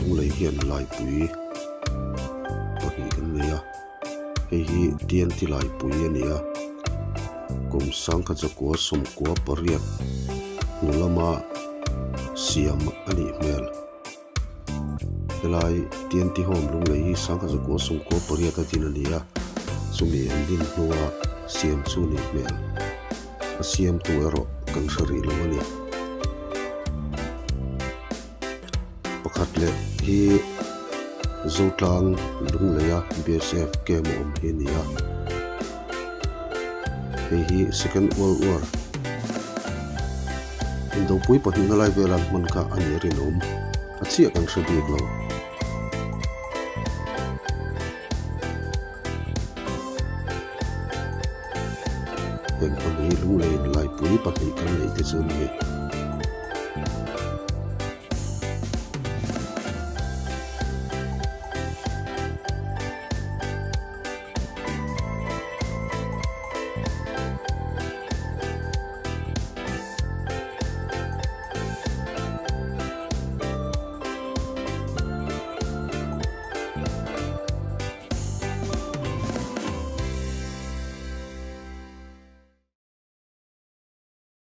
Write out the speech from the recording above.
Lunglei hian laipui pahnih kan nei a hei hi TNT laipui a ni a kum sangkhat zakua sawmkua pariat hnu lama siam a nih hmel helai TNT home Lunglei hi sangkhat zakua sawmkua pariat a din a ni a chumi an din hnua siam chu a nih hmel. A siamtu erawh kan hre rih lo a ni. Pakhat leh hi Zotlang Lungleia BSF camp a awm hi a ni a. Hei hi Second World War Indopui pahnihna lai vela an hman kha a nih rinawm. A chiah kan hre bik lo. Heng pahnih lunglei laipui pahnih kan neih te chu an ni.